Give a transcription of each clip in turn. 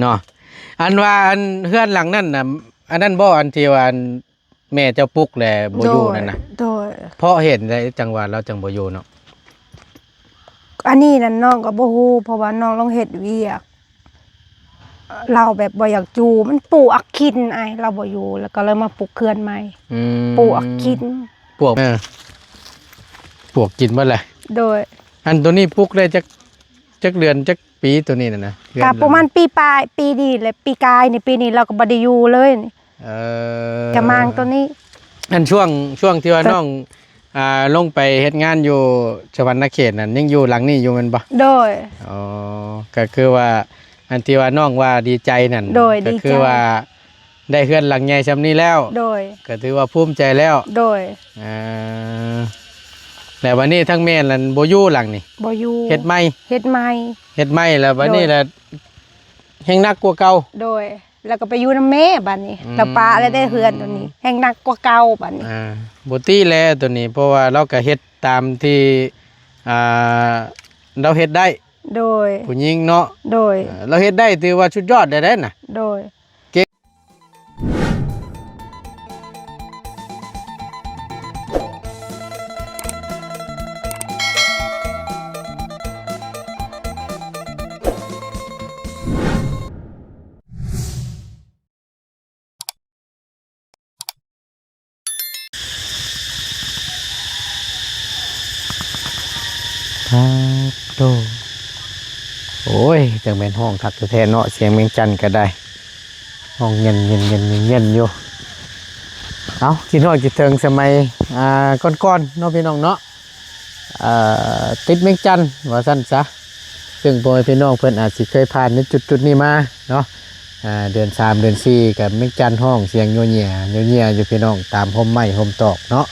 ເນາະ. ອັນວ່າອັນເຮືອນຫຼັງນັ້ນນະ ອັນນັ້ນບໍ່ ອັນທີ່ວ່າອັນແມ່ເຈົ້າປຸກແລ້ວບໍ່ຢູ່ນັ້ນນະ? ໂດຍ ໂດຍ. ເພາະເຫດໃດຈັ່ງວ່າລາວຈັ່ງບໍ່ຢູ່ເນາະ? ອັນນີ້ນັ້ນນ້ອງກໍບໍ່ຮູ້ ເພາະວ່ານ້ອງລອງເຮັດວຽກ ລາວແບບບໍ່ຢາກຢູ່ ມັນປວກກິນອ້າຍ ລາວບໍ່ຢູ່ ແລ້ວກໍເລີຍມາປຸກເຮືອນໃໝ່. ອືມ ປວກກິນ ປວກ ເອີ ປວກກິນເບິດແຫຼະ. ໂດຍ. ອັນໂຕນີ້ປຸກໄດ້ຈັກ ຈັກເດືອນ ຈັກປີໂຕນີ້ນະ? ເຮືອນ ກໍປະມານປີປາຍ ປີນີ້ແຫຼະ ປີກາຍນີ້ ປີນີ້ລາວກໍບໍ່ໄດ້ຢູ່ເລີຍ. ເອີ ກະມາງໂຕນີ້. ອັນຊ່ວງ ຊ່ວງທີ່ວ່າ ກໍ ນ້ອງ ອ່າ ລົງໄປເຮັດງານຢູ່ສະຫວັນນະເຂດນັ້ນ ຍັງຢູ່ຫຼັງນີ້ຢູ່ແມ່ນບໍ່? ໂດຍ. ອໍ ກໍຄືວ່າ ອັນທີ່ວ່ານ້ອງວ່າດີໃຈນັ້ນ ໂດຍ ກໍຄື ດີໃຈ ວ່າໄດ້ເຮືອນຫຼັງໃຫຍ່ຊ່ຳນີ້ແລ້ວ. ໂດຍ. ກໍຖືວ່າພູມໃຈແລ້ວ. ໂດຍ. ອ່າ ແລ້ວບັດນີ້ທາງແມ່ນັ້ນບໍ່ຢູ່ຫຼັງນີ້? ບໍ່ຢູ່. ເຮັດໃໝ່? ເຮັດໃໝ່. ເຮັດໃໝ່ແລ້ວບັດນີ້ ໂດຍ ລະແຮ່ງໜັກກວ່າເກົ່າ? ໂດຍ. ແລ້ວກໍໄປຢູ່ນຳແມ່ບັດນີ້. ອືມ. ລະປະແລ້ວໄດ້ເຮືອນໂຕນີ້ ແຮ່ງໜັກກວ່າເກົ່າບັດນີ້. ອ່າ ບໍ່ຕິແຫຼະໂຕນີ້ ເພາະວ່າລາວກໍເຮັດຕາມທີ່ ອ່າ ລາວເຮັດໄດ້. ໂດຍ. ຜູ້ຍິງເນາະ. ໂດຍ. ເອີ ລາວເຮັດໄດ້ຖືວ່າສຸດຍອດແລ້ວເດ້ນະ. ໂດຍ. ເກັ່ງ. ປາດໂທ້ ໂອ້ຍ ຈັ່ງແມ່ນຮ້ອງຄັກແທ້ໆເນາະ ສຽງແມງຈັນກໍໄດ້ ຮ້ອງເຢັນໆໆໆຢູ່. ເອົ້າ ຄິດຮອດຄິດເຖິງສະໄໝ ອ່າ ກ່ອນໆເນາະ ພີ່ນ້ອງເນາະ. ເອີ ຕິດແມງຈັນວ່າຊັ້ນຊະ ເຊິ່ງພໍ່ແມ່ພີ່ນ້ອງເພິ່ນອາດຊິເຄີຍຜ່ານໃນຈຸດໆນີ້ມາເນາະ. ອ່າ ເດືອນສາມເດືອນສີ່ກໍແມງຈັນຮ້ອງສຽງໂຍເຍໂຍເຍຢູ່ ພີ່ນ້ອງ ຕາມຮົ່ມໄມ້ຮົ່ມຕອກເນາະ.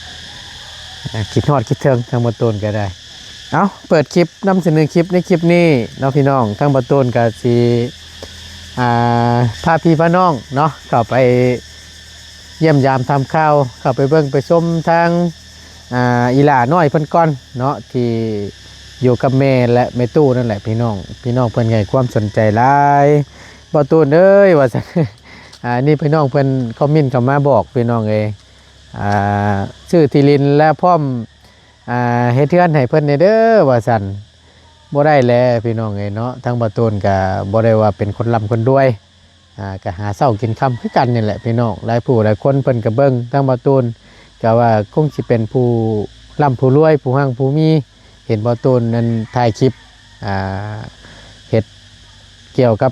ຄິດຮອດຄິດເຖິງທາງບ່າວໂຕນກໍໄດ້. ເອົ້າ ເປີດຄລິບນຳສະເໜີຄລິບໃນຄລິບນີ້ເນາະ ພີ່ນ້ອງ ທາງບ່າວໂຕນກໍຊິ ອ່າ ພາພີ່ພານ້ອງເນາະ ເຂົ້າໄປຢ້ຽມຢາມຖາມຂ່າວ ເຂົ້າໄປເບິ່ງໄປຊົມທາງ ອ່າ ອີ່ຫຼ້ານ້ອຍເພິ່ນກ່ອນເນາະ ທີ່ຢູ່ກັບແມ່ ແລະ ແມ່ຕູ້ນັ້ນແຫຼະ ພີ່ນ້ອງ. ພີ່ນ້ອງເພິ່ນໃຫ້ຄວາມສົນໃຈຫຼາຍ ບ່າວໂຕນເອີຍ ວ່າຊັ້ນ. ອ່າ ນີ້ພີ່ນ້ອງເພິ່ນຄອມເມັນເຂົ້າມາບອກ ພີ່ນ້ອງເອີຍ ອ່າ ຊື້ທີ່ດິນ ແລະ ພ້ອມ ອ່າ ເຮັດເຮືອນໃຫ້ເພິ່ນແດ່ເດີ ວ່າຊັ້ນ. ບໍ່ໄດ້ແຫຼະ ພີ່ນ້ອງເອີຍເນາະ ທາງບ່າວໂຕນກໍບໍ່ໄດ້ວ່າເປັນຄົນລ່ຳຄົນລວຍ ອ່າ ກໍຫາເຊົ້າກິນຄ່ຳຄືກັນນີ້ແຫຼະ ພີ່ນ້ອງ. ຫຼາຍຜູ້ຫຼາຍຄົນເພິ່ນກໍເບິ່ງທາງບ່າວໂຕນ ກໍວ່າຄົງຊິເປັນຜູ້ລ່ຳຜູ້ລວຍ ຜູ້ຮັ່ງຜູ້ມີ ເຫັນບ່າວໂຕນນັ້ນຖ່າຍຄລິບ ອ່າ ເຮັດກ່ຽວກັບ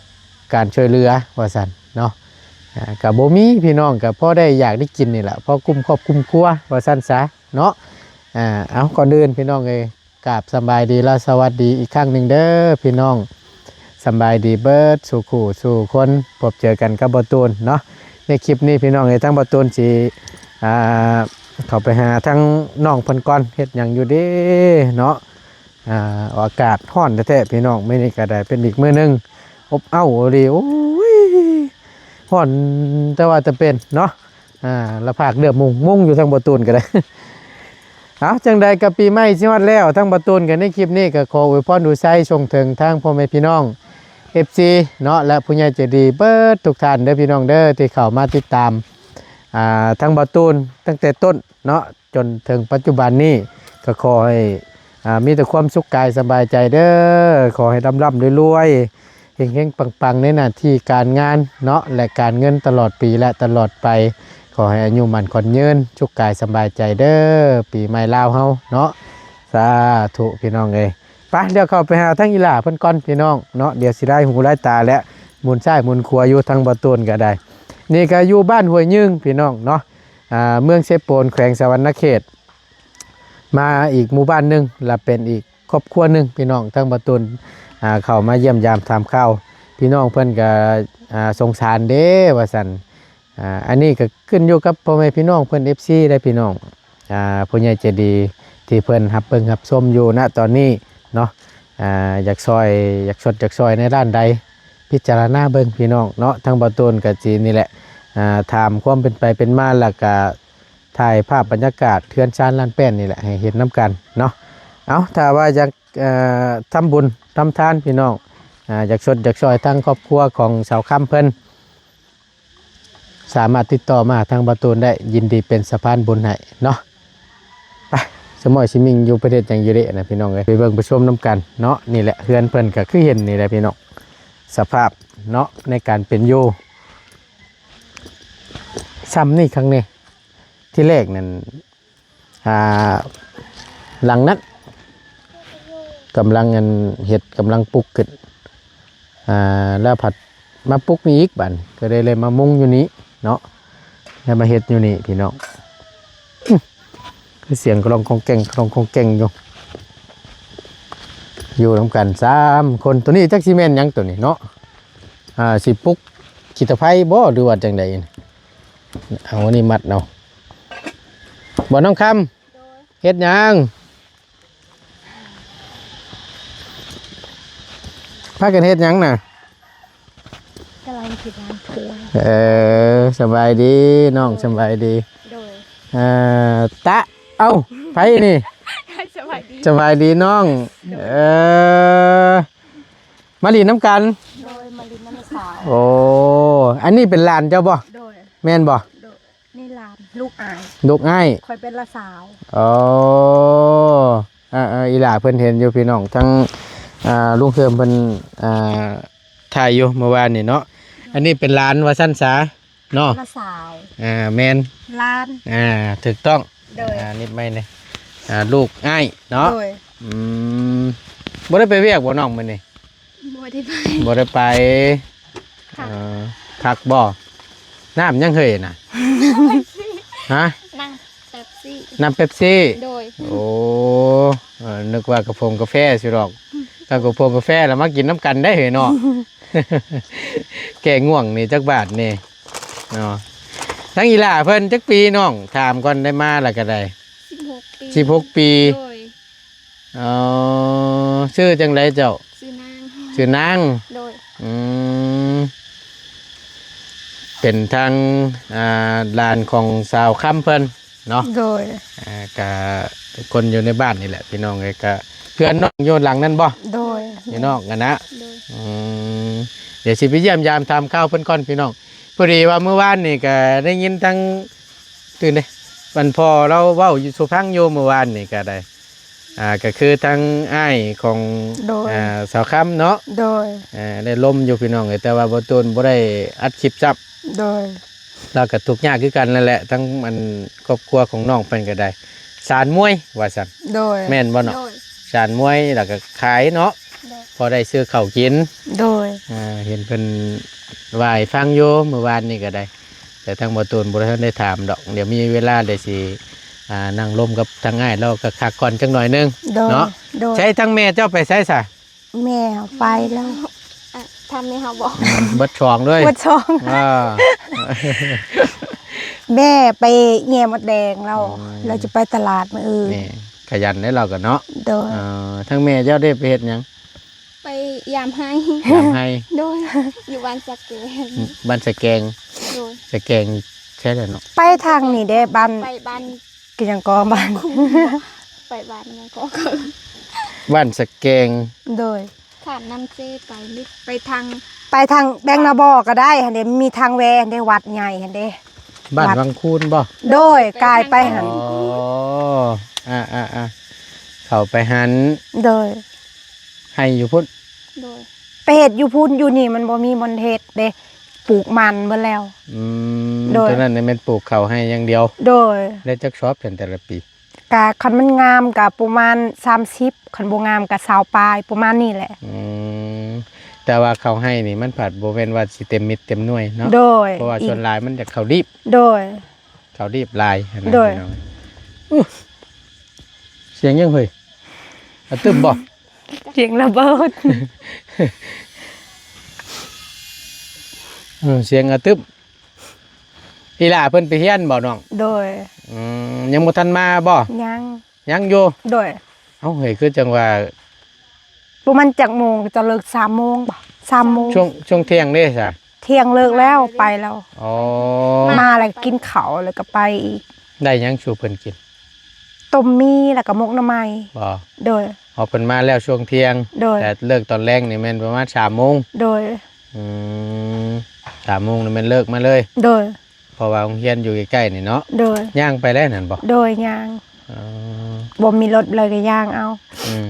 ການຊ່ວຍເຫຼືອ ວ່າຊັ້ນເນາະ. ອ່າ ກໍບໍ່ມີ ພີ່ນ້ອງ ກໍພໍໄດ້ຢາກໄດ້ກິນນີ້ແຫຼະ ພໍກຸ້ມຄອບກຸ້ມຄົວ ວ່າຊັ້ນຊະເນາະ. ອ່າ ເອົາ ກ່ອນອື່ນ ພີ່ນ້ອງເອີຍ ກາບສະບາຍດີ ແລະ ສະຫວັດດີອີກຄັ້ງໜຶ່ງເດີ ພີ່ນ້ອງ. ສະບາຍດີເບິດສູ່ຄູ່ສູ່ຄົນ ພົບເຈີກັນກັບບ່າວໂຕນເນາະ ໃນຄລິບນີ້ ພີ່ນ້ອງເອີຍ. ທາງບ່າວໂຕນຊິ ອ່າ ເຂົ້າໄປຫາທາງນ້ອງເພິ່ນກ່ອນ ເຮັດຫຍັງຢູ່ເດເນາະ. ອ່າ ອາກາດຮ້ອນແທ້ໆ ພີ່ນ້ອງ ມື້ນີ້ກໍໄດ້ເປັນອີກມື້ໜຶ່ງ ອົບເອົ້າອີ່ຫຼີ. ໂອ້ຍ ຮ້ອນແຕ່ວ່າຈະເປັນເນາະ. ອ່າ ລະພາກເດືອບມຸງມຸງຢູ່ ທາງບ່າວໂຕນກໍໄດ້. ເອົາ ຈັ່ງໃດກໍປີໃໝ່ຊິຮອດແລ້ວ ທາງບ່າວໂຕນກໍໃນຄລິບນີ້ກໍຂໍອວຍພອນອວຍໄຊສົ່ງເຖິງທາງພໍ່ແມ່ພີ່ນ້ອງ ເອັຟຊີ ເນາະ ແລະ ຜູ້ໃຫຍ່ໃຈດີເບິດທຸກທ່ານເດີ ພີ່ນ້ອງເດີ ທີ່ເຂົ້າມາຕິດຕາມ ອ່າ ທາງບ່າວໂຕນຕັ້ງແຕ່ຕົ້ນເນາະ ຈົນເຖິງປັດຈຸບັນນີ້ ກໍຂໍໃຫ້ ອ່າ ມີແຕ່ຄວາມສຸກກາຍສະບາຍໃຈເດີ. ຂໍໃຫ້ລ່ຳໆລວຍໆ ເຮັງໆປັງໆ ໃນໜ້າທີ່ການງານເນາະ ແລະ ການເງິນຕະຫຼອດປີ ແລະ ຕະຫຼອດໄປ. ຂໍໃຫ້ອາຍຸໝັ້ນຂວັນຍືນ ສຸກກາຍສະບາຍໃຈເດີ ປີໃໝ່ລາວເຮົາເນາະ. ສາທຸ ພີ່ນ້ອງເອີຍ. ໄປ ດຽວເຂົ້າໄປຫາທາງອີ່ຫຼ້າເພິ່ນກ່ອນ ພີ່ນ້ອງເນາະ ດຽວຊິຫຼາຍຫູຫຼາຍຕາແລ້ວ ໝູນຊ້າຍໝູນຂວາຢູ່ ທາງບ່າວໂຕນກໍໄດ້. ນີ້ກໍຢູ່ບ້ານຫ້ວຍຍືງ ພີ່ນ້ອງເນາະ ອ່າ ເມືອງເຊໂປນ ແຂວງສະຫວັນນະເຂດ. ມາອີກໝູ່ບ້ານໜຶ່ງ ລະເປັນອີກຄອບຄົວໜຶ່ງ ພີ່ນ້ອງ. ທາງບ່າວໂຕນ ອ່າ ເຂົ້າມາຢ້ຽມຢາມຖາມຂ່າວ ພີ່ນ້ອງເພິ່ນກະ ອ່າ ສົງສານເດ້ ວ່າຊັ້ນ. ອ່າ ອັນນີ້ກະຂຶ້ນຢູ່ກັບພໍ່ແມ່ພີ່ນ້ອງເພິ່ນ ເອັຟຊີ ເດ້ພີ່ນ້ອງ. ອ່າ ຜູ້ໃຫຍ່ໃຈດີທີ່ເພິ່ນຮັບເບິ່ງຮັບຊົມຢູ່ນະຕອນນີ້ເນາະ ອ່າ ຢາກຊ່ອຍ ຢາກຊົດ ຢາກຊ່ອຍໃນດ້ານໃດ ພິຈາລະນາເບິ່ງ ພີ່ນ້ອງເນາະ. ທາງບ່າວໂຕນກະຊິນີ້ແຫຼະ ອ່າ ຖາມຄວາມເປັນໄປເປັນມາ ແລ້ວກະ ຖ່າຍພາບບັນຍາກາດເຮືອນຊານລ້ານແປ້ນນີ້ແຫຼະ ໃຫ້ເຫັນນຳກັນເນາະ. ເອົາ ຖ້າວ່າຢາກ ເອີ ທຳບຸນທຳທານ ພີ່ນ້ອງ ອ່າ ຢາກຊົດຢາກຊ່ອຍທາງຄອບຄົວຂອງສາວຄຳເພິ່ນ ສາມາດຕິດຕໍ່ມາຫາທາງບ່າວຕູນໄດ້ ຍິນດີເປັນສະພານບຸນໃຫ້ເນາະ. ໄປ ສະໝ້ອຍຊິມິ່ງຢູ່ປະເທດຫຍັງຢູ່ເດ້ນະ ພີ່ນ້ອງເອີຍ ໄປເບິ່ງໄປຊົມນຳກັນເນາະ. ນີ້ແຫຼະເຮືອນເພິ່ນກໍຄືເຫັນນີ້ແຫຼະ ພີ່ນ້ອງ ສະພາບເນາະ ໃນການເປັນຢູ່ຊ່ຳນີ້ຄັກແນ່. ທີແລກນັ້ນ ອ່າ ຫຼັງນັ້ນກຳລັງອັນເຮັດ ກຳລັງປຸກຂຶ້ນ ອ່າ ແລ້ວພັດມາປຸກນີ້ອີກ ບາດນີ້ກໍໄດ້ເລີຍມາມຸງຢູ່ນີ້ເນາະ ແລ້ວມາເຮັດຢູ່ນີ້ ພີ່ນ້ອງ. ອື ຄືສຽງກະລອງກອງແກງ ກະລອງກອງແກງຢູ່ ຢູ່ນຳກັນສາມຄົນ. ໂຕນີ້ຈັກຊິແມ່ນຫຍັງໂຕນີ້ເນາະ ອ່າ ຊິປຸກຂີ້ຕະໄພບໍ່ ຫຼືວ່າຈັ່ງໃດ? ເອົາອັນນີ້ມັດເອົາ ບໍ່ ນ້ອງຄຳ? ໂດຍ ເຮັດຫຍັງ? ພາກັນເຮັດຫຍັງນະ? ກຳລັງຊິລ້າງຖ້ວຍ. ເອີ ສະບາຍດີນ້ອງ. ໂດຍ ສະບາຍດີ. ໂດຍ ເອີ ຕະ ເອົ້າ ໃຜນີ້? ສະບາຍດີ ສະບາຍດີນ້ອງ. ໂດຍ ເອີ ມາຫຼິ້ນນຳກັນ. ໂດຍ ມາຫຼິ້ນນຳສາວ. ໂອ້ ອັນນີ້ເປັນຫຼານເຈົ້າບໍ່? ໂດຍ ແມ່ນບໍ່? ໂດຍ ນີ້ຫຼານ ລູກອ້າຍ ລູກອ້າຍ. ຂ້ອຍເປັນຫຼານສາວ. ອໍ ເອີໆ ອີ່ຫຼ້າເພິ່ນເຫັນຢູ່ ພີ່ນ້ອງ ທັງ ອ່າ ລຸງເທີມເພິ່ນ ອ່າ ຖ່າຍຢູ່ມື້ວານນີ້ເນາະ. ອັນນີ້ເປັນຫຼານວ່າຊັ້ນສາເນາະ ຫຼານສາວ. ອ່າ ແມ່ນ ຫຼານ ອ່າ ຖືກຕ້ອງ. ໂດຍ ອ່າ ນິດໄມ້ແດ່ ອ່າ ລູກອ້າຍເນາະ. ໂດຍ ອືມ ບໍ່ໄດ້ໄປວຽກບໍ່ນ້ອງມື້ນີ້? ບໍ່ໄດ້ໄປ ບໍ່ໄດ້ໄປ. ຄັກ ເອີ ຄັກບໍ່? ນ້ຳຫຍັງເຮີ້ຍນະ? ຮະ? ນ້ຳເປັບຊີ. ນ້ຳເປັບຊີ. ໂດຍ ໂອ້ ເອີ ນຶກວ່າກະໂປງກາແຟຊິດອກ. ຖ້າກະໂປງກາແຟລະມາກິນນຳກັນໄດ້ເຮີ້ຍເນາະ. ແກ້ງ່ວງນີ້ຈັກບາດນີ້ເນາະ. ທາງອີ່ຫຼ້າເພິ່ນຈັກປີນ້ອງ? ຖາມກ່ອນ ໄດ້ມາລະກະໄດ້. ສິບຫົກປີ. ສິບຫົກປີ. ໂດຍ ອໍ ຊື່ຈັ່ງໃດເຈົ້າ? ຊື່ນາງ. ຊື່ນາງ. ໂດຍ ອືມ ເປັນທາງ ອ່າ ຫຼານຂອງສາວຄຳເພິ່ນເນາະ. ໂດຍ ອ່າ ກະຄົນຢູ່ໃນບ້ານນີ້ແຫຼະ ພີ່ນ້ອງເອີຍ. ກະເຮືອນນ້ອງຢູ່ຫຼັງນັ້ນບໍ່? ໂດຍ ຢູ່ນອກຫັ້ນນະ. ໂດຍ ອືມ ດຽວຊິໄປຢ້ຽມຢາມຖາມຂ່າວເພິ່ນກ່ອນ ພີ່ນ້ອງ. ພໍດີວ່າມື້ວານນີ້ກະໄດ້ຍິນທາງ ຕື່ນເດ້ ອັນພໍ່ລາວເວົ້າຢູ່ສູ່ຟັງຢູ່ມື້ວານນີ້ກໍໄດ້ ອ່າ ກໍຄືທາງອ້າຍຂອງ ໂດຍ ອ່າ ສາວຄຳເນາະ. ໂດຍ ອ່າ ໄດ້ລົມຢູ່ພີ່ນ້ອງເອີຍ ແຕ່ວ່າບໍ່ຕູນບໍ່ໄດ້ອັດຄລິບຊ້ຳ. ໂດຍ ລາວກໍທຸກຍາກຄືກັນນັ້ນແຫຼະ ທັງອັນຄອບຄົວຂອງນ້ອງເພິ່ນກໍໄດ້ ສານມວຍວ່າຊັ້ນ. ໂດຍ ແມ່ນບໍ່ເນາະ? ໂດຍ ສານມວຍ ແລ້ວກໍຂາຍເນາະ. ໂດຍ ພໍໄດ້ຊື້ເຂົ້າກິນ. ໂດຍ ອ່າ ເຫັນເພິ່ນວ່າໃຫ້ຟັງຢູ່ມື້ວານນີ້ກໍໄດ້ ແຕ່ທາງບໍ່ຕູນບໍ່ທັນໄດ້ຖາມດອກ ດຽວມີເວລາດຽວຊິ ອ່າ ນັ່ງລົມກັບທາງອ້າຍລາວຄັກໆກ່ອນຈັກໜ້ອຍໜຶ່ງ. ໂດຍ ເນາະ. ໂດຍ ໃຊ້ທາງແມ່ເຈົ້າໄປໃສຊະ? ແມ່ເຮົາໄປແລ້ວ. ອ່ະ ທາງແມ່ເຮົາບໍ່. ອືມ ເບິດສອງເລີຍ. ເບິດສອງ. ອ່າ ແມ່ໄປແຍ່ມົດແດງແລ້ວ. ອືມ ລາວຈະໄປຕະຫຼາດມື້ອື່ນ. ແມ່ຂະຫຍັນເດ້ລາວກໍເນາະ. ໂດຍ ເອີ ທາງແມ່ເຈົ້າເດ້ໄປເຮັດຫຍັງ? ໄປຢາມໄຮ່. ຢາມໄຮ່. ໂດຍ ຢູ່ບ້ານສະແກງ. ບ້ານສະແກງ. ໂດຍ ສະແກງໃສລະເນາະ? ໄປທາງນີ້ເດ້ ບ້ານ ໄປບ້ານ ຄືຫຍັງກໍ ບ້ານ ໄປບ້ານຫຍັງກໍ ບ້ານສະແກງ. ໂດຍ ຂ້າມນ້ຳເຊໄປ ໄປທາງ ໄປທາງແບງນາບໍ່ກໍໄດ້ຫັ້ນເດ້ ມີທາງແວຫັ້ນເດ້ ວັດໃຫຍ່ຫັ້ນເດ້. ບ້ານວັງຄູນບໍ່? ໂດຍ ກາຍໄປຫັ້ນ. ອໍ ອ່າໆໆ ເຂົ້າໄປຫັ້ນ. ໂດຍ ໄຮ່ຢູ່ພຸ້ນ. ໂດຍ ໄປເຮັດຢູ່ພຸ້ນ ຢູ່ນີ້ມັນບໍ່ມີບ່ອນເຮັດເດ້ ປູກມັນເບິດແລ້ວ. ອືມ ໂດຍ ຕອນນັ້ນນີ້ແມ່ນປູກເຂົ້າໄຮ່ຢ່າງດຽວ. ໂດຍ ໄດ້ຈັກຊອບຊັ້ນແຕ່ລະປີ? ກະຄັນມັນງາມກະປະມານສາມສິບ ຄັນບໍ່ງາມກະຊາວປາຍ ປະມານນີ້ແຫຼະ. ອືມ ແຕ່ວ່າເຂົ້າໄຮ່ນີ້ມັນພັດບໍ່ແມ່ນວ່າຊິເຕັມເມັດເຕັມໜ່ວຍເນາະ. ໂດຍ ເພາະວ່າສ່ວນຫຼາຍມັນຈະເຂົ້າດີບ. ໂດຍ ເຂົ້າດີບຫຼາຍຫັ້ນນະ. ໂດຍ ພີ່ນ້ອງ. ອູ້ ສຽງຫຍັງເຮີ້ຍ? ອະຕຶ້ມບໍ່? ສຽງລະເບີດ. ເອີ ສຽງອະຕຶ້ມ. ອີ່ຫຼ້າເພິ່ນໄປຮຽນບໍ່ນ້ອງ? ໂດຍ ອືມ ຍັງບໍ່ທັນມາບໍ່? ຍັງ ຍັງຢູ່. ໂດຍ ເອົ້າ ເຮີ້ຍ ຄືຈັ່ງວ່າ ປະມານຈັກໂມງ ຈະເລີກ ສາມໂມງບໍ່? ສາມໂມງ. ຊ່ວງ ຊ່ວງທ່ຽງເດ້ຊະ? ທ່ຽງເລີກແລ້ວ ໄປແລ້ວ. ອໍ ມາແລ້ວກິນເຂົ້າ ແລ້ວກໍໄປອີກ. ໄດ້ຫຍັງສູ່ເພິ່ນກິນ? ຕົ້ມໝີ່ ແລ້ວກໍໝົກໜໍ່ໄມ້. ບໍ່? ໂດຍ ອອກເພິ່ນມາແລ້ວຊ່ວງທ່ຽງ ໂດຍ ແຕ່ເລີກຕອນແລງນີ້ແມ່ນປະມານສາມໂມງ ໂດຍ ອືມ ສາມໂມງນີ້ແມ່ນເລີກມາເລີຍ ໂດຍ ເພາະວ່າໂຮງຮຽນຢູ່ໃກ້ໆນີ້ເນາະ ໂດຍ ຍ່າງໄປແລ້ວນັ້ນບໍ່? ໂດຍ ຍ່າງ ອໍ ບໍ່ມີລົດເລີຍກໍຍ່າງເອົາ ອືມ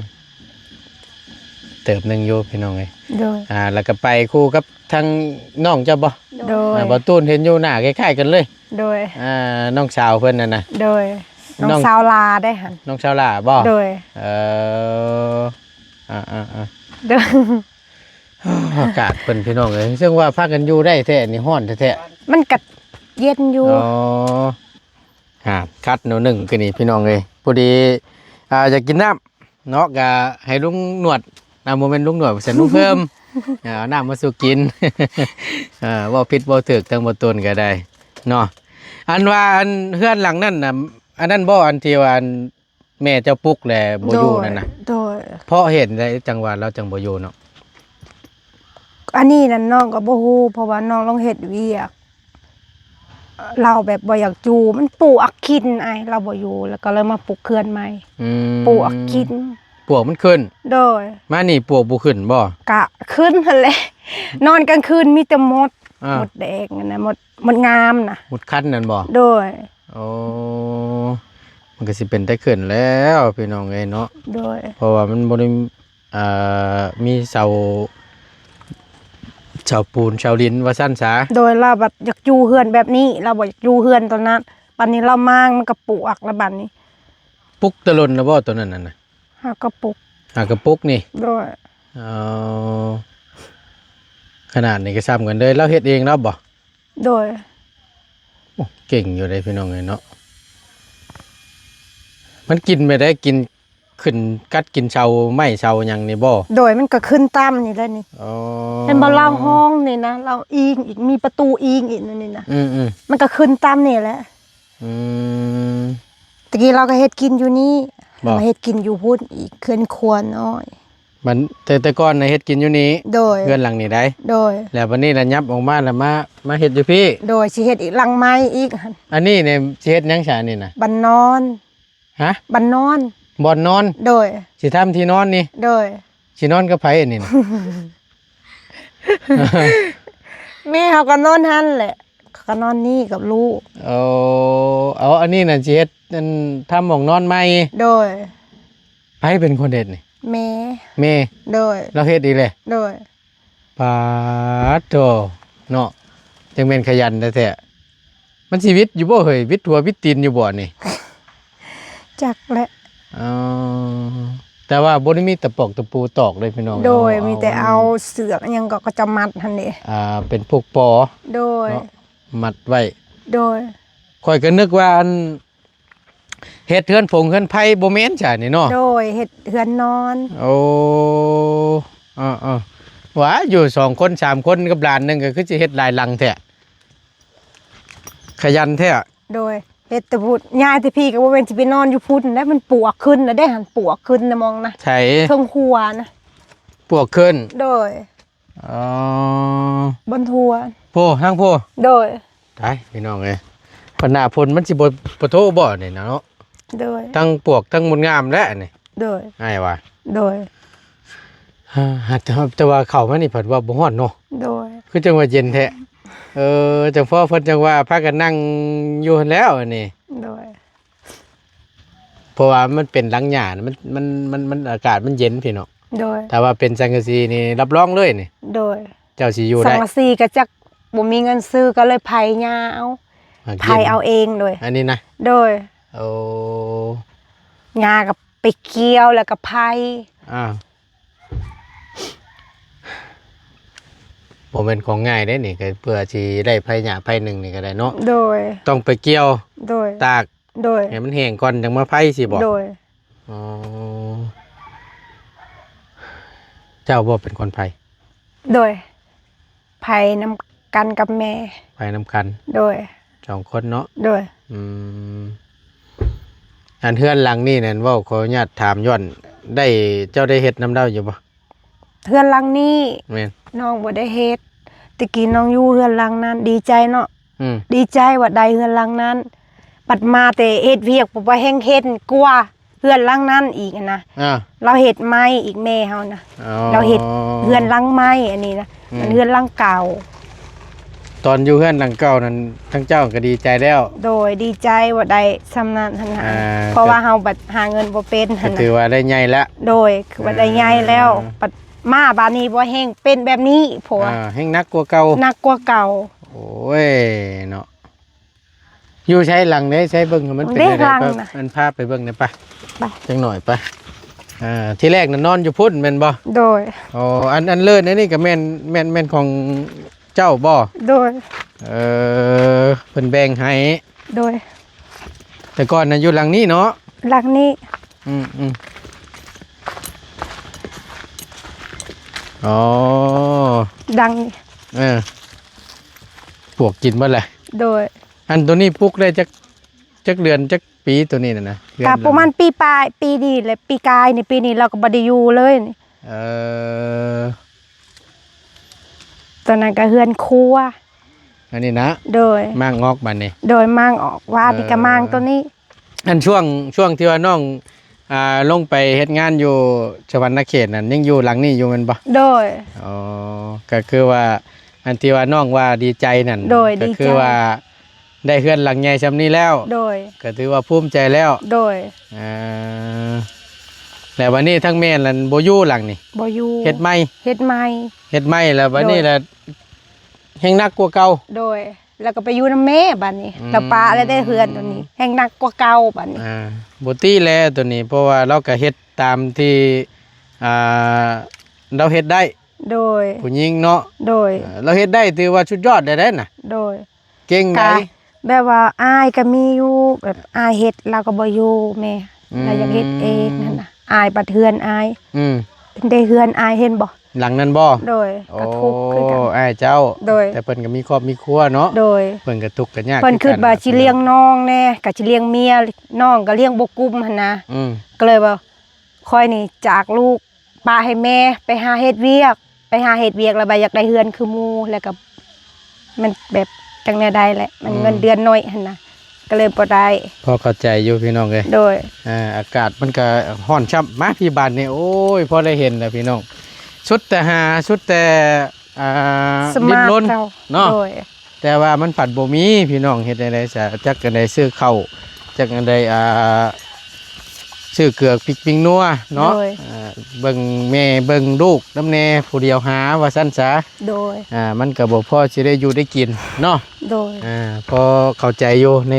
ເຕີບໜຶ່ງຢູ່ພີ່ນ້ອງເອີຍ ໂດຍ ອ່າ ແລ້ວກໍໄປຄູ່ກັບທາງນ້ອງເຈົ້າບໍ່? ໂດຍ ອ່າ ບໍ່ຕູນເຫັນຢູ່ໜ້າຄ້າຍໆກັນເລີຍ ໂດຍ ອ່າ ນ້ອງສາວເພິ່ນນັ້ນນະ ໂດຍ ນ້ອງ ນ້ອງສາວຫຼ້າເດ້ຫັ້ນ ນ້ອງສາວຫຼ້າບໍ່? ໂດຍ ເອີ ອ່າໆໆ ໂດຍ ອາກາດເພິ່ນພີ່ນ້ອງເອີຍ ເຊິ່ງວ່າພາກັນຢູ່ໄດ້ແທ້ນີ້ ຮ້ອນແທ້ໆ ມັນກະເຢັນຢູ່ ອໍ ອ່າ ຄັດໜ້ອຍໜຶ່ງຄືນີ້ພີ່ນ້ອງເອີຍ ພໍດີ ອ່າ ຢາກກິນນ້ຳເນາະ ກະໃຫ້ລຸງໜວດ ອ່າ ບໍ່ແມ່ນລຸງໜວດ ວ່າຊັ້ນ ລຸງເພີ່ມ ເອົານ້ຳມາສູ່ກິນ ເອີ ເວົ້າຜິດເວົ້າຖືກທາງບໍ່ຕົນກໍໄດ້ເນາະ ອັນວ່າອັນເຮືອນຫຼັງນັ້ນນະ ອັນນັ້ນບໍ່ ອັນທີ່ວ່າອັນ ແມ່ເຈົ້າປຸກແລ້ວບໍ່ຢູ່ນັ້ນນະ ໂດຍ ໂດຍ ເພາະເຫດໃດຈັ່ງວ່າລາວຈັ່ງບໍ່ຢູ່ເນາະ? ອັນນີ້ນັ້ນນ້ອງກໍບໍ່ຮູ້ ເພາະວ່ານ້ອງລອງເຮັດວຽກ ລາວແບບບໍ່ຢາກຢູ່ ມັນປວກກິນອ້າຍ ລາວບໍ່ຢູ່ ແລ້ວກໍເລີຍມາປຸກເຮືອນໃໝ່ ອືມ ປວກກິນ ປວກມັນຂຶ້ນ ໂດຍ ມານີ້ປວກບໍ່ຂຶ້ນບໍ່? ກະຂຶ້ນຫັ້ນແຫຼະ ນອນກາງຄືນມີແຕ່ມົດ ອ່າ ມົດແດງຫັ້ນນະ ມົດ ມົດງາມນະ ມົດຄັນນັ້ນບໍ່? ໂດຍ ໂອ້ ມັນກໍຊິເປັນແຕ່ຂຶ້ນແລ້ວພີ່ນ້ອງເອີຍເນາະ ໂດຍ ເພາະວ່າມັນບໍ່ໄດ້ ເອີ ມີເສົາ ເສົາປູນເສົາລິນວ່າຊັ້ນສາ ໂດຍ ລາວບັດຢາກຢູ່ເຮືອນແບບນີ້ ລາວບໍ່ຢາກຢູ່ເຮືອນຕົວນັ້ນ ບັດນີ້ລາວມ້າງມັນກໍປວກແລ້ວບັດນີ້ ປຸກແຕ່ດົນແລ້ວບໍ່ຕົວນັ້ນນະ? ຫາກະປຸກ ຫາກະປຸກນີ້ ໂດຍ ເອົາ ຂະໜາດນີ້ກໍຊ້ຳກັນເລີຍ ລາວເຮັດເອງລາວບໍ່? ໂດຍ ໂອ້ ເກັ່ງຢູ່ເດ້ພີ່ນ້ອງເອີຍເນາະ ມັນກິນແບບໃດ? ກິນ ຂຶ້ນກັດກິນເສົາໄມ້ເສົາຫຍັງນີ້ບໍ່? ໂດຍ ມັນກໍຂຶ້ນຕາມນີ້ແຫຼະນີ້ ອໍ ເຫັນບໍ່? ລາວຫ້ອງນີ້ນະ ລາວອີງອີກ ມີປະຕູອີງອີກນີ້ນະ ອືມໆ ມັນກໍຂຶ້ນຕາມນີ້ແຫຼະ ອືມ ຕະກີ້ລາວກໍເຮັດກິນຢູ່ນີ້ ມາເຮັດກິນຢູ່ພຸ້ນອີກ ເຮືອນຄົວນ້ອຍ ມັນ ແຕ່ ແຕ່ກ່ອນນະເຮັດກິນຢູ່ນີ້ ໂດຍ ເຮືອນຫຼັງນີ້ໄດ໋ ໂດຍ ແລ້ວບັດນີ້ລະຫຍັບອອກມາລະມາ ມາເຮັດຢູ່ພີ້ ໂດຍ ຊິເຮັດອີກຫຼັງໃໝ່ອີກ ອັນນີ້ນີ້ຊິເຮັດຫຍັງຊະນີ້ນະ? ບັນນອນ ຮະ? ບັນນອນ ບ່ອນນອນ ໂດຍ ຊິທຳທີ່ນອນນີ້ ໂດຍ ຊິນອນກັບໃຜອັນນີ້ນະ? ແມ່ເຮົາກໍນອນຫັ້ນແຫຼະ ເຂົາກໍນອນນີ້ກັບລູກ ເອົາ ເອົາ ອັນນີ້ນະຊິເຮັດ ອັນ ທຳຫ້ອງນອນໃໝ່ ໂດຍ ໃຜເປັນຄົນເຮັດນີ້? ແມ່ ແມ່ ໂດຍ ລາວເຮັດອີກແຫຼະ ໂດຍ ປາດໂທ້ ເນາະ ຈັ່ງແມ່ນຂະຫຍັນແທ້ໆ ມັນຊິຫວິດຢູ່ບໍ່ເຮີ້ຍ? ຫວິດຫົວຫວິດຕີນຢູ່ບໍ່ນີ້? ຈັກແຫຼະ ອໍ ແຕ່ວ່າບໍ່ໄດ້ມີຕະປອກຕະປູຕອກເດ້ພີ່ນ້ອງ ໂດຍ ເອົາ ມີແຕ່ເອົາເຊືອກຫຍັງກໍ ກໍຈະມັດຫັ້ນເດ້ ອ່າ ເປັນພວກປໍ ໂດຍ ເນາະ ມັດໄວ້ ໂດຍ ຂ້ອຍກໍນຶກວ່າ ອັນ ເຮັດເຮືອນຜົງເຮືອນໄພບໍ່ແມ່ນຊະນີ້ເນາະ ໂດຍ ເຮັດເຮືອນນອນ ໂອ້ ເອີໆ ວ່າຢູ່ສອງຄົນສາມຄົນກັບຫຼານໜຶ່ງ ກໍຄືຊິເຮັດຫຼາຍຫຼັງແທ້ ຂະຫຍັນແທ້ ໂດຍ ເຮັດແຕ່ພຸ້ນ ຍ້າຍແຕ່ພີ້ກໍບໍ່ແມ່ນຊິໄປນອນຢູ່ພຸ້ນແລ້ວ ມັນປວກຂຶ້ນແລ້ວເດ້ຫັ້ນ ປວກຂຶ້ນນະມອງນະ ໃສ ເທິງຄົວນະ ປວກຂຶ້ນ ໂດຍ ອໍ ບ່ອນຄົວ ໂພ ທາງໂພ ໂດຍ ຕາຍພີ່ນ້ອງເອີຍ ບັດໜ້າຝົນມັນຊິບໍ່ ບໍ່ໂທບໍ່ນີ້ນະເນາະ ໂດຍ ທັງປວກທັງມົນງາມແຫຼະນີ້ ໂດຍ ອ້າຍວ່າ ໂດຍ ແຕ່ ແຕ່ວ່າເຂົ້າມານີ້ພັດວ່າບໍ່ຮ້ອນເນາະ ໂດຍ ຄືຈັ່ງວ່າເຢັນແທ້ ເອີ ຈັ່ງພໍເພິ່ນຈັ່ງວ່າພາກັນນັ່ງຢູ່ຫັ້ນແລ້ວອັນນີ້ ໂດຍ ເພາະວ່າມັນເປັນຫຼັງຫຍ້າ ມັນ ມັນ ມັນ ມັນ ອາກາດມັນເຢັນພີ້ເນາະ ໂດຍ ຖ້າວ່າເປັນສັງກະສີນີ້ ຮັບຮອງເລີຍນີ້ ໂດຍ ເຈົ້າຊິຢູ່ໄດ້ ສັງກະສີກໍຈັກບໍ່ມີເງິນຊື້ ກໍເລີຍໄຜຫຍ້າເອົາ ຫາກິນ ໄຖເອົາເອງ ໂດຍ ອັນນີ້ນະ ໂດຍ ໂອ້ ຫຍ້າກໍໄປກ່ຽວ ແລ້ວກໍໄຜ ອ້າວ ບໍ່ແມ່ນຂອງງ່າຍເດ້ນີ້ ກໍເພື່ອຊິໄດ້ໄຜຫຍ້າໄຜໜຶ່ງນີ້ກໍໄດ້ເນາະ ໂດຍ ຕ້ອງໄປກ່ຽວ ໂດຍ ຕາກ ໂດຍ ໃຫ້ມັນແຫ້ງກ່ອນຈັ່ງມາໄຜຊີ້ບໍ່? ໂດຍ ອໍ ເຈົ້າບໍ່ເປັນຄົນໄຜ? ໂດຍ ໄຜນຳກັນກັບແມ່ ໄຜນຳກັນ ໂດຍ ສອງຄົນເນາະ ໂດຍ ອືມ ອັນເຮືອນຫຼັງນີ້ນັ້ນ ເວົ້າ ຂໍອະນຸຍາດຖາມຍ້ອນ ໄດ້ ເຈົ້າໄດ້ເຮັດນຳລາວຢູ່ບໍ່? ເຮືອນຫຼັງນີ້ ແມ່ນ ນ້ອງບໍ່ໄດ້ເຮັດ ແຕ່ກີ້ນ້ອງຢູ່ເຮືອນຫຼັງນັ້ນ ດີໃຈເນາະ ອືມ ດີໃຈວ່າໄດ້ເຮືອນຫຼັງນັ້ນ ບັດມາແຕ່ເຮັດວຽກ ບໍ່ວ່າແຮ່ງເຫັນກວ່າ ຮືອນຫຼັງນັ້ນອີກຫັ້ນນະ ອ່າ ລາວເຮັດໃໝ່ອີກ ແມ່ເຮົານະ ອໍ ລາວເຮັດເຮືອນຫຼັງໃໝ່ ອັນນີ້ນະ ອືມ ມັນເຮືອນຫຼັງເກົ່າ. ຕອນຢູ່ເຮືອນຫຼັງເກົ່ານັ້ນ ທາງເຈົ້າກໍດີໃຈແລ້ວ. ໂດຍ ດີໃຈວ່າໄດ້ຊ່ຳນັ້ນຫັ້ນນະ ອ່າ ເພາະວ່າເຮົາບັດຫາເງິນບໍ່ເປັນຫັ້ນນະ ຖືວ່າໄດ້ໃຫຍ່ແລ້ວ. ໂດຍ ຄືວ່າໄດ້ໃຫຍ່ແລ້ວ ອ່າ ບັດມາບາດນີ້ບໍ່ແຮ່ງເປັນແບບນີ້ ເພາະວ່າ ອ່າ ແຮ່ງໜັກກວ່າເກົ່າ ໜັກກວ່າເກົ່າ. ໂອ້ຍເນາະ ຢູ່ໃສຫຼັງໃດ ໃສເບິ່ງໃຫ້ມັນເປັນແນວໃດ ເດ້ ຫຼັງນະ ໄປ ອັນພາໄປເບິ່ງແດ່ປະ ໄປ ຈັກໜ້ອຍປະ. ອ່າ ທີແລກນະນອນຢູ່ພຸ້ນແມ່ນບໍ່? ໂດຍ. ອໍ ອັນ ອັນເລີດອັນນີ້ກໍແມ່ນ ແມ່ນ ແມ່ນຂອງເຈົ້າບໍ່? ໂດຍ. ເອີ ເພິ່ນແບ່ງໃຫ້. ໂດຍ. ແຕ່ກ່ອນນະຢູ່ຫຼັງນີ້ເນາະ? ຫຼັງນີ້. ອືມໆ ອໍ ດັງນີ້ ເອີ ປວກກິນເບິດແຫຼະ. ໂດຍ. ອັນໂຕນີ້ປຸກໄດ້ຈັກ ຈັກເດືອນ ຈັກປີໂຕນີ້ນະ? ເດືອນ ກໍປະມານປີປາຍ ປີນີ້ແຫຼະ ປີກາຍນີ້ ປີນີ້ລາວກໍບໍ່ໄດ້ຢູ່ເລີຍນີ້. ເອີ ຕອນນັ້ນກໍເຮືອນຄົວ ອັນນີ້ນະ? ໂດຍ. ມ້າງອອກບາດນີ້? ໂດຍ ມ້າງອອກ ວາດນີ້ກໍ ເອີ ມ້າງໂຕນີ້. ອັນຊ່ວງ ຊ່ວງທີ່ວ່ານ້ອງ ອ່າ ລົງໄປເຮັດງານຢູ່ສະຫວັນນະເຂດນັ້ນ ຍັງຢູ່ຫຼັງນີ້ຢູ່ແມ່ນບໍ່? ໂດຍ. ອໍ ກໍຄືວ່າ ອັນທີ່ວ່ານ້ອງວ່າດີໃຈນັ້ນ ໂດຍ ກໍຄື ດີໃຈ ວ່າໄດ້ເຮືອນຫຼັງໃຫຍ່ຊ່ຳນີ້ແລ້ວ. ໂດຍ. ກໍຖືວ່າພູມໃຈແລ້ວ. ໂດຍ. ອ່າ ແລ້ວບັດນີ້ທາງແມ່ນັ້ນບໍ່ຢູ່ຫຼັງນີ້? ບໍ່ຢູ່. ເຮັດໃໝ່? ເຮັດໃໝ່. ເຮັດໃໝ່ແລ້ວບັດນີ້ ໂດຍ ລະແຮ່ງໜັກກວ່າເກົ່າ. ໂດຍ. ແລ້ວກໍໄປຢູ່ນຳແມ່ບາດນີ້ ອືມ ລາວປະແລ້ວໄດ້ເຮືອນໂຕນີ້ ແຮ່ງໜັກກວ່າເກົ່າບາດນີ້. ອ່າ ບໍ່ຕິແລ້ວໂຕນີ້ ເພາະວ່າລາວກໍເຮັດຕາມທີ່ ອ່າ ລາວເຮັດໄດ້. ໂດຍ. ຜູ້ຍິງເນາະ? ໂດຍ. ເອີ ລາວເຮັດໄດ້ຖືວ່າສຸດຍອດແລ້ວເດ້ນະ. ໂດຍ. ເກັ່ງໄດ໋. ແບບວ່າອ້າຍກໍມີຢູ່ ແບບອ້າຍເຮັດລາວກໍບໍ່ຢູ່ແມ່ ອືມ ລາວຢາກເຮັດເອງຫັ້ນນະ ອ້າຍບັດເຮືອນອ້າຍ ອືມ ເດ້ເຮືອນອ້າຍເຫັນບໍ່? ຫຼັງນັ້ນບໍ່? ໂດຍ. ໂອ້ ກໍທຸກຄືກັນ ອ້າຍເຈົ້າ. ໂດຍ. ແຕ່ເພິ່ນກໍມີຄອບມີຄົວເນາະ? ໂດຍ. ເພິ່ນກໍທຸກກໍຍາກ ເພິ່ນຄິດວ່າ ຄືກັນ ຊິລ້ຽງນ້ອງແດ່ ກໍຊິລ້ຽງເມຍ ນ້ອງກໍລ້ຽງບໍ່ກຸ້ມຫັ້ນນະ ອືມ ກໍເລີຍວ່າ ຂ້ອຍນີ້ຈາກລູກ ປະໃຫ້ແມ່ໄປຫາເຮັດວຽກ ໄປຫາເຮັດວຽກແລ້ວບາດຢາກໄດ້ເຮືອນຄືໝູ່ ແລ້ວກໍມັນແບບຈັ່ງແນວໃດແຫຼະ ມັນ ອືມ ເງິນເດືອນໜ້ອຍຫັ້ນນະ ກໍເລີຍບໍ່ໄດ້. ພໍເຂົ້າໃຈຢູ່ພີ່ນ້ອງເອີຍ. ໂດຍ. ອ່າ ອາກາດມັນກໍຮ້ອນຊ້ຳ ມາພີ່ບາດນີ້ ໂອ້ຍ ພໍໄດ້ເຫັນແລ້ວພີ່ນ້ອງ ສຸດແຕ່ຫາ ສຸດແຕ່ ອ່າ ສະມາດ ດີ້ນລົນເນາະ. ໂດຍ. ແຕ່ວ່າມັນພັດບໍ່ມີພີ່ນ້ອງ ເຮັດແນວໃດຊະ ຈັກອັນໃດຊື້ເຂົ້າ ຈັກອັນໃດ ອ່າ ຊື້ເກືອ ພິກ ປິງນົວເນາະ. ໂດຍ. ອ່າ ເບິ່ງແມ່ເບິ່ງລູກນຳແດ່ ຜູ້ດຽວຫາວ່າຊັ້ນຊະ. ໂດຍ. ອ່າ ມັນກໍບໍ່ພໍຊິໄດ້ຢູ່ໄດ້ກິນເນາະ. ໂດຍ. ອ່າ ພໍເຂົ້າໃຈຢູ່ໃນ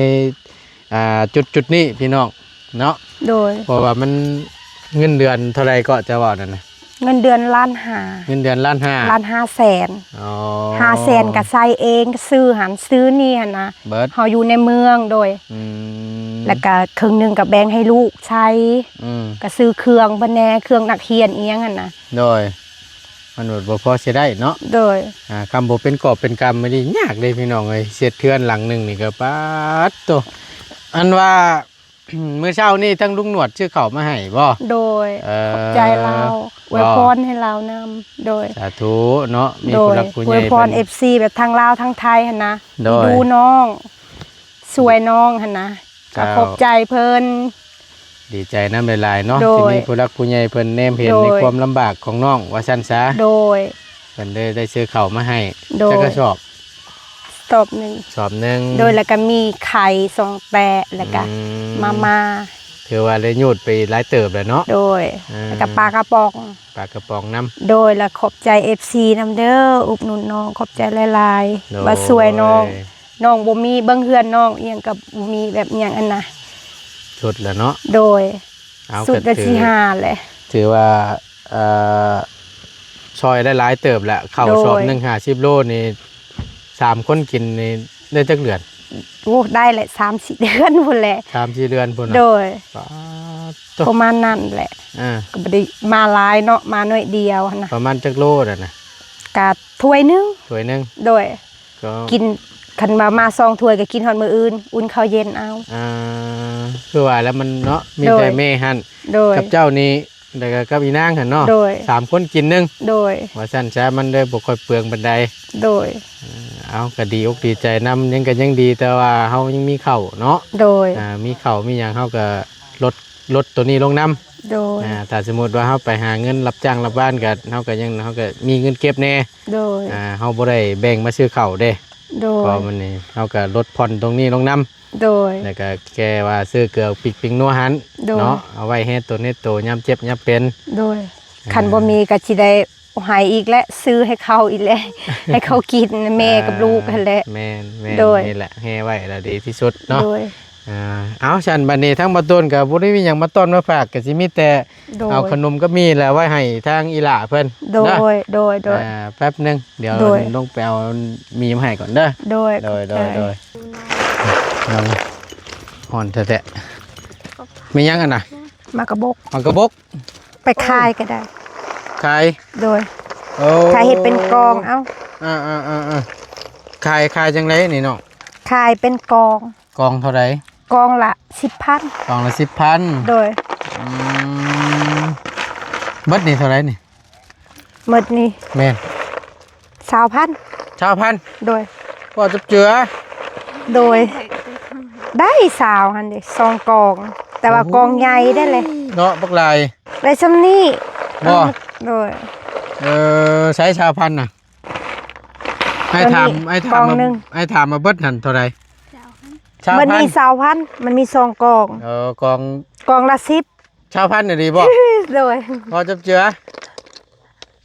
ອ່າ ຈຸດໆນີ້ພີ່ນ້ອງເນາະ. ໂດຍ. ເພາະວ່າມັນ ເງິນເດືອນເທົ່າໃດເກາະ ເຈົ້າເວົ້ານັ້ນນະ? ເງິນເດືອນລ້ານຫ້າ. ເງິນເດືອນລ້ານຫ້າ ລ້ານຫ້າແສນ. ອໍ ຫ້າແສນກໍໃຊ້ເອງ ຊື້ຫັ້ນຊື້ນີ້ຫັ້ນນະ ເບິດ ເຮົາຢູ່ໃນເມືອງ. ໂດຍ. ອືມ ແລ້ວກໍເຄິ່ງໜຶ່ງກໍແບ່ງໃຫ້ລູກໃຊ້. ອືມ ກໍຊື້ເຄື່ອງເພິ່ນແດ່ ເຄື່ອງນັກຮຽນອີ່ຫຍັງຫັ້ນນະ. ໂດຍ. ມັນບໍ່ພໍຊິໄດ້ເນາະ. ໂດຍ. ອ່າ ຄຳບໍ່ເປັນກອບເປັນກຳນີ້ຍາກເດ້ພີ່ນ້ອງເອີຍ ເຮັດເຮືອນຫຼັງໜຶ່ງນີ້ກໍປາດໂຕ ອັນວ່າ ມື້ເຊົ້ານີ້ທາງລຸງໜວດຊື້ເຂົ້າມາໃຫ້ບໍ່? ໂດຍ. ເອີ ຂອບໃຈລາວ ອວຍພອນໃຫ້ລາວນຳ. ໂດຍ. ສາທຸເນາະ ມີຜູ້ຫຼັກຜູ້ໃຫຍ່ ອວຍພອນ ເອັຟຊີ ແບບທັງລາວທັງໄທຫັ້ນນະ ໂດຍ ທີ່ດູນ້ອງ ຊ່ວຍນ້ອງຫັ້ນນະ ເຈົ້າ ກໍຂອບໃຈເພິ່ນ ດີໃຈນຳຫຼາຍໆເນາະ ໂດຍ ທີ່ມີຜູ້ຫຼັກຜູ້ໃຫຍ່ເພິ່ນແນມເຫັນ ໂດຍ ໃນຄວາມລຳບາກຂອງນ້ອງວ່າຊັ້ນຊະ. ໂດຍ. ເພິ່ນໄດ້ ໄດ້ຊື້ເຂົ້າມາໃຫ້ ໂດຍ ຈັກກະສອບ? ສອບໜຶ່ງ. ສອບໜຶ່ງ. ໂດຍ. ແລ້ວກໍມີໄຂ່ສອງແປະ ແລ້ວກໍ ອືມ ມາມ່າ ຖືວ່າໄດ້ຍູດໄປຫຼາຍເຕີບແລ້ວເນາະ. ໂດຍ. ອ່າ ແລ້ວກໍປາກະປ໋ອງ ປາກະປ໋ອງນຳ. ໂດຍ. ແລ້ວຂອບໃຈ ເອັຟຊີ ນຳເດີ ອຸດໜູນນ້ອງ ຂອບໃຈຫຼາຍໆ ໂດຍ ວ່າຊ່ວຍນ້ອງ ນ້ອງບໍ່ມີເບິ່ງເຮືອນນ້ອງອີ່ຫຍັງກໍບໍ່ມີແບບອີ່ຫຍັງຫັ້ນນະ ສຸດແລ້ວເນາະ. ໂດຍ. ເອົາ ສຸດ ກໍຖື ຊິຫາແຫຼະ ຖືວ່າ ເອີ ຊ່ອຍໄດ້ຫຼາຍເຕີບແຫຼະ ເຂົ້າ ໂດຍ ສອບໜຶ່ງຫ້າສິບໂລນີ້ ສາມຄົນກິນນີ້ໄດ້ຈັກເດືອນ? ໂອ້ ໄດ້ແຫຼະ ສາມສີ່ເດືອນພຸ້ນແຫຼະ. ສາມສີ່ເດືອນພຸ້ນນະ? ໂດຍ. ປາດໂທ້ ປະມານນັ້ນແຫຼະ. ອ່າ ກໍບໍ່ໄດ້ມາຫຼາຍເນາະ ມາໜ້ອຍດຽວຫັ້ນນະ. ປະມານຈັກໂລນັ້ນນະ? ກະຖ້ວຍໜຶ່ງ. ຖ້ວຍໜຶ່ງ. ໂດຍ. ກໍກິນ ຄັນວ່າມາສອງຖ້ວຍກໍກິນຮອດມື້ອື່ນ ອຸ່ນເຂົ້າເຢັນເອົາ. ອ່າ ຄືວ່າແລ້ວມັນເນາະ ມີແຕ່ ໂດຍ ແມ່ຫັ້ນ ໂດຍ ກັບເຈົ້ານີ້ ແລ້ວກໍກັບອີນາງຫັ້ນເນາະ. ໂດຍ. ສາມຄົນກິນໜຶ່ງ. ໂດຍ. ວ່າຊັ້ນຊະ ມັນເລີຍບໍ່ຄ່ອຍເປືອງປານໃດ. ໂດຍ. ເອີ ເອົາ ກໍດີອົກດີໃຈນຳ ຍັງ ກໍຍັງດີ ແຕ່ວ່າເຮົາຍັງມີເຂົ້າເນາະ. ໂດຍ. ອ່າ ມີເຂົ້າມີຫຍັງ ເຮົາກໍລົດ ລົດໂຕນີ້ລົງນຳ. ໂດຍ ອ່າ ຖ້າສົມມຸດວ່າເຮົາໄປຫາເງິນຮັບຈ້າງຮັບວານ ກໍເຮົາກໍຍັງ ເຮົາກໍມີເງິນເກັບແດ່. ໂດຍ ອ່າ ເຮົາບໍ່ໄດ້ແບ່ງມາຊື້ເຂົ້າເດ້. ໂດຍ ເພາະມັນນີ້ເຮົາກໍລົດຜ່ອນຕົງນີ້ລົງນຳ. ໂດຍ ແລ້ວກໍແຄ່ວ່າຊື້ເກືອປິກປິງນົວຫັ້ນ ໂດຍ ເນາະ ເອົາໄວ້ເຮັດຕົນເຮັດໂຕຍາມເຈັບຍາມເປັນ. ໂດຍ ອ່າ ຄັນບໍ່ມີກໍຊິໄດ້ໃຫ້ອີກແຫຼະ ຊື້ໃຫ້ເຂົາອີກແຫຼະ ໃຫ້ເຂົາກິນ ແມ່ກັບລູກຫັ້ນແຫຼະ. ແມ່ນໆ ໂດຍ ນີ້ແຫຼະ ແຮ່ໄວ້ລະດີທີ່ສຸດເນາະ. ໂດຍ ອ່າ ເອົາ ຊັ້ນບັດນີ້ທາງບ່າວໂຕນກໍບໍ່ໄດ້ມີຫຍັງມາຕ້ອນມາຝາກ ກໍຊິມີແຕ່ ໂດຍ ເອົາຂະໜົມກັບໝີ່ແຫຼະໄວ້ໃຫ້ທາງອີ່ຫຼ້າເພິ່ນ. ໂດຍ ໂດຍ ໂດຍ ອ່າ ແປັບໜຶ່ງ ດຽວ ໂດຍ ລົງໄປເອົາໝີ່ມາໃຫ້ກ່ອນເດີ. ໂດຍ ໂດຍ ໂດຍ ໂດຍ ຮ້ອນແທ້ໆ. ມີຫຍັງຫັ້ນນະ? ໝາກກະບົກ ໝາກກະບົກ ໄປຂາຍກໍໄດ້. ຂາຍ? ໂດຍ ໂອ້ ຂາຍເຮັດເປັນກອງເອົາ. ອ່າໆໆໆ ຂາຍ ຂາຍຈັ່ງໃດນີ້ນ້ອງ? ຂາຍເປັນກອງ. ກອງເທົ່າໃດ? ກອງລະສິບພັນ. ກອງລະສິບພັນ. ໂດຍ ອືມ ເບິດນີ້ເທົ່າໃດນີ້? ໝົດນີ້ ແມ່ນ ຊາວພັນ. ຊາວພັນ? ໂດຍ ພໍຈັບເຈືອ. ໂດຍ ໄດ້ຊາວຫັ້ນເດ້ ສອງກອງ ແຕ່ວ່າ ໂອ້ໂຫ ກອງໃຫຍ່ໄດ້ເລີຍເນາະ ບັກຫຼາຍ. ໄດ້ຊ່ຳນີ້ ບໍ່? ໂດຍ ເອີ ໃຊ້ຊາວພັນນະ. ອ້າຍຖາມ ໂຕນີ້ ອ້າຍຖາມ ກອງໜຶ່ງ ອ້າຍຖາມວ່າເບິດຫັ້ນເທົ່າໃດ? ຊາວພັນ. ຊາວພັນ ມັນມີຊາວພັນ ມັນມີສອງກອງ. ເອີ ກອງ ກອງລະສິບ. ຊາວພັນອີ່ຫຼີບໍ່? ໂດຍ ພໍຈັບເຈືອ.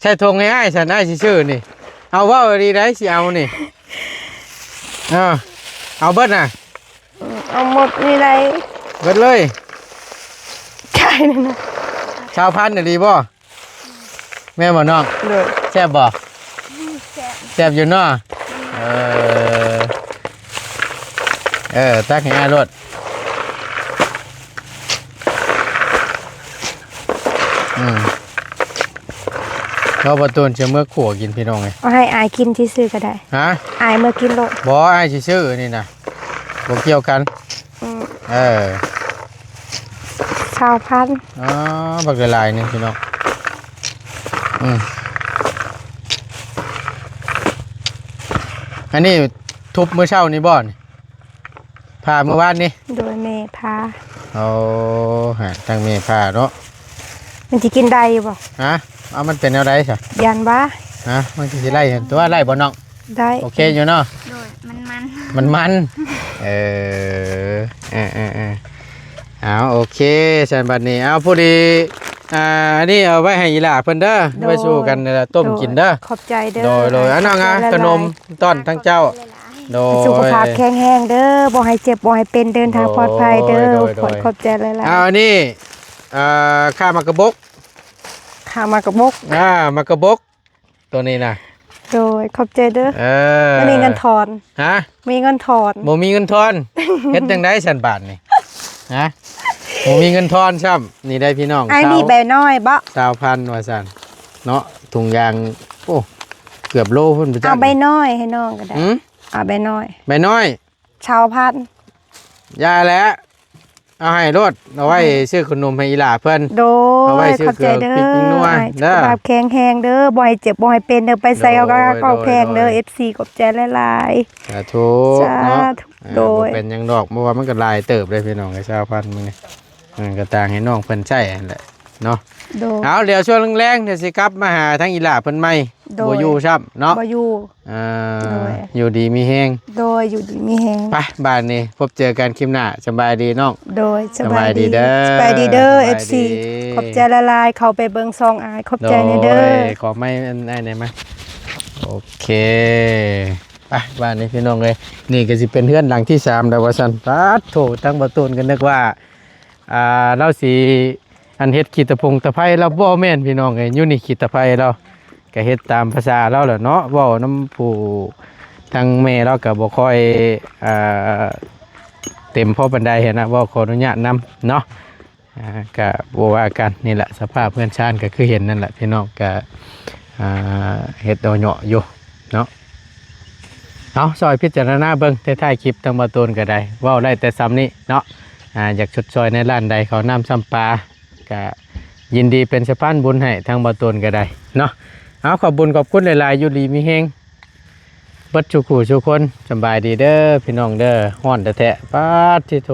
ໃສ່ຖົງໃຫ້ອ້າຍຊັ້ນ ອ້າຍຊິຊື້ນີ້. ເອົາ ເວົ້າອີ່ຫຼີໄດ໋ ຊິເອົານີ້. ເອີ ເອົາເບິດນະ? ເອົາໝົດນີ້ໄດ໋. ເບິດເລີຍ? ໃຊ່ນັ້ນນະ. ຊາວພັນອີ່ຫຼີບໍ່? ແມ່ນບໍ່ນ້ອງ? ໂດຍ ແຊບບໍ່? ອືມ ແຊບ ແຊບຢູ່ເນາະ. ເອີ ເອີ ຕັກໃຫ້ອ້າຍໂລດ. ອືມ ເພາະວ່າໂຕນຈະເມືອຂົ້ວກິນ ພີ່ນ້ອງເອີຍ. ເອົາໃຫ້ອ້າຍກິນຊື່ໆກໍໄດ້. ຮະ? ອ້າຍເມືອກິນໂລດ. ບໍ່ ອ້າຍຊິຊື້ອັນນີ້ນະ ບໍ່ກ່ຽວກັນ. ອືມ ເອີ ຊາວພັນ. ອໍ ບັກຫຼາຍໆ ໜຶ່ງ ພີ່ນ້ອງ. ອືມ ອັນນີ້ທຸບມື້ເຊົ້ານີ້ບໍ່ນີ້? ຜ່າມື້ວານນີ້? ໂດຍ ແມ່ຜ່າ. ໂອ້ ຮະ ທາງແມ່ຜ່າເນາະ. ມັນຊິກິນໄດ້ຢູ່ບໍ່? ຮະ? ເອົາ ມັນເປັນແນວໃດຊະ? ຢ້ານວ່າ ຮະ? ມັນຊິໄດ້ຫັ້ນຕົວະ ໄດ້ບໍ່ນ້ອງ? ໄດ້ ໂອເຄຢູ່ເນາະ. ໂດຍ ມັນໆ ມັນໆ ເອີ ເອີໆໆ ເອົາ ໂອເຄ ຊັ້ນບັດນີ້ ເອົາ ພໍດີ ອ່າ ອັນນີ້ເອົາໄວ້ໃຫ້ອີ່ຫຼ້າເພິ່ນເດີ. ໂດຍ ໄວ້ສູ່ກັນຕົ້ມກິນເດີ. ຂອບໃຈເດີ. ໂດຍໆ ອັນນັ້ນ ຂະໜົມຕ້ອນທັງເຈົ້າ. ໂດຍ ສຸຂະພາບແຂງແຮງເດີ ບໍ່ໃຫ້ເຈັບບໍ່ໃຫ້ເປັນ ເດີນທາງປອດໄພເດີ. ໂດຍໆ ຂອບໃຈຫຼາຍໆ. ເອົາ ອັນນີ້ ອ່າ ຄ່າໝາກກະບົກ ຄ່າໝາກກະບົກ. ອ່າ ໝາກກະບົກ ໂຕນີ້ນະ. ໂດຍ ຂອບໃຈເດີ. ເອີ ບໍ່ມີເງິນທອນ. ຮະ? ມີເງິນທອນ. ບໍ່ມີເງິນທອນ. ເຮັດຈັ່ງໃດຊັ້ນບາດນີ້? ຮະ? ບໍ່ມີເງິນທອນຊ້ຳ. ນີ້ໄດ໋ພີ່ນ້ອງ. ອ້າຍມີໃບນ້ອຍບໍ່? ຊາວພັນວ່າຊັ້ນເນາະ. ຖົງຢາງ ໂອ້ ເກືອບໂລພຸ້ນ. ເອົາໃບນ້ອຍໃຫ້ນ້ອງກໍໄດ້. ຫື? ເອົາໃບນ້ອຍ. ໃບນ້ອຍ ຊາວພັນ. ຢ່າແຫຼະ ເອົາໃຫ້ໂລດ ເອົາໄວ້ຊື້ຂະໜົມໃຫ້ອີ່ຫຼ້າເພິ່ນ. ໂດຍ ເອົາໄວ້ຊື້ ຂອບໃຈເດີ ເກືອປິກປິງນົວເດີ. ສຸຂະພາບແຂງແຮງເດີ ບໍ່ໃຫ້ເຈັບບໍ່ໃຫ້ເປັນເດີ ໄປໃສເອົາກໍເຂົ້າແຂງເດີ. ເອັຟຊີ ຂອບໃຈຫຼາຍໆ. ສາທຸເນາະ. ໂດຍ ບໍ່ເປັນຫຍັງດອກ ເພາະວ່າມັນກໍຫຼາຍເຕີບເດ້ພີ່ນ້ອງເອີຍ ຊາວພັນມື້ນີ້. ມັນກໍຕ່າງໃຫ້ນ້ອງເພິ່ນໃຊ້ຫັ້ນແຫຼະເນາະ. ໂດຍ ເອົາ ດຽວຊ່ວງແລງໆ ດຽວຊິກັບມາຫາທາງອີ່ຫຼ້າເພິ່ນໃໝ່. ໂດຍ ບໍ່ຢູ່ຊ້ຳເນາະ ບໍ່ຢູ່. ອ່າ ໂດຍ ຢູ່ດີມີແຮງ. ໂດຍ ຢູ່ດີມີແຮງ. ໄປ ບາດນີ້ພົບເຈີກັນຄລິບໜ້າ. ສະບາຍດີນ້ອງ. ໂດຍ ສະບາຍດີເດີ ສະບາຍດີເດີ ເອັຟຊີ. ຂອບໃຈຫຼາຍໆ ເຂົ້າໄປເບິ່ງຊ່ອງອ້າຍ ຂອບໃຈແດ່ເດີ. ໂດຍ ຂໍໄມ້ອັນອ້າຍແດ່ມາ. ໂອເຄ ໄປ ບາດນີ້ພີ່ນ້ອງເອີຍ ນີ້ກໍຊິເປັນເຮືອນຫຼັງທີສາມແລ້ວວ່າຊັ້ນ. ປາດໂທ້ ທາງບ່າວຕູນກໍນຶກວ່າ ອ່າ ລາວຊິ ອັນເຮັດຂີ້ຕະພົງຕະໄພລາວ ບໍ່ແມ່ນພີ່ນ້ອງເອີຍ. ຢູ່ນີ້ຂີ້ຕະໄພລາວກໍເຮັດຕາມພາສາລາວແຫຼະເນາະ. ເວົ້ານຳຜູ້ ທາງແມ່ລາວກໍບໍ່ຄ່ອຍ ອ່າ ເຕັມພໍປານໃດຫັ້ນນະ ເວົ້າຂໍອະນຸຍາດນຳເນາະ. ອ່າ ກໍບໍ່ວ່າກັນ. ນີ້ແຫຼະ ສະພາບເຮືອນຊານກໍຄືເຫັນນັ້ນແຫຼະພີ່ນ້ອງ. ກໍ ອ່າ ເຮັດເຫຍາະຢູ່ເນາະ. ເອົາ ຊ່ອຍພິຈາລະນາເບິ່ງ ທ້າຍໆຄລິບທາງບ່າວຕູນກໍໄດ້ ເວົ້າໄດ້ແຕ່ສ່ຳນີ້ເນາະ. ອ່າ ຢາກຊົດຊ່ອຍໃນດ້ານໃດ ເຂົ້ານ້ຳຊຳປາ ກະຍິນດີເປັນສະພານບຸນໃຫ້ທາງບ່າວຕູນກໍໄດ້ເນາະ. ເອົາ ຂອບບຸນຂອບຄຸນຫຼາຍໆ ຢູ່ດີມີແຮງເບິດສູ່ຄູ່ສູ່ຄົນ. ສະບາຍດີເດີພີ່ນ້ອງເດີ. ຮ້ອນແທ້ໆ ປາດທິໂທ.